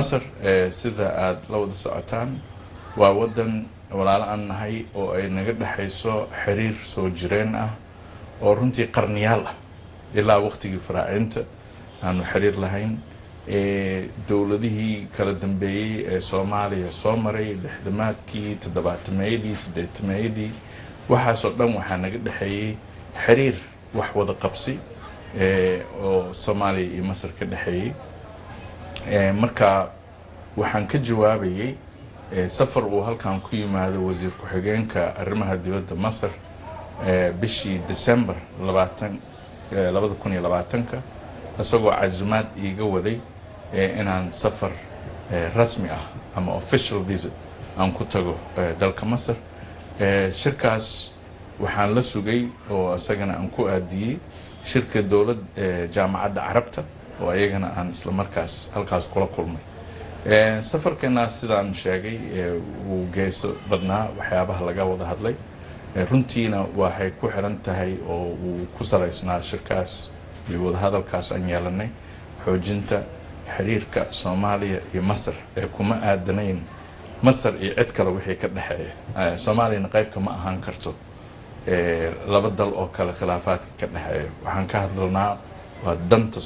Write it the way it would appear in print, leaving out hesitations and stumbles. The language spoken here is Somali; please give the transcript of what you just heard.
Masar, sida aada la wada socotaan, waa waddan walaalo aan nahay oo ay naga dhexayso xiriir soo jireen ah oo runtii qarniyaal ah, ilaa waqtigii faraaciinta aanu xiriir lahayn. Dowladihii kala dambeeyey ee Soomaaliya soo maray, lixdamaadkii, toddobaatameeyadii, siddeetameeyadii, waxaasoo dhan waxaa naga dhexeeyey xiriir wax wada qabsi oo Soomaaliya iyo Masar ka dhexeeyey. Marka waxaan ka jawaabayey safar uu halkan ku yimaado wasiir ku-xigeenka arrimaha dibadda Masar bishii December 2020-ka, isagoo casumaad iiga waday inaan safar rasmi ah ama official visit aan ku tago dalka Masar. Shirkaas waxaan la sugay oo isagana aan ku aadiyey shirka dowlad Jaamacadda Carabta oo iyagana aan isla markaas halkaas kula kulmay. Safarkeena, sidaan sheegay, wuu geeso badnaa waxyaabaha laga wada hadlay. Runtiina waxay ku xiran tahay oo uu ku salaysnaa shirkaas iyo wadahadalkaas aan yeelanay xoojinta xiriirka Soomaaliya iyo Masar ee kuma aadanayn Masar iyo cid kale wixii ka dhexeeya. Soomaaliyana qaybka ma ahaan karto laba dal oo kale khilaafaadka ka dhexeeya. Waxaan ka hadalnaa waa danta.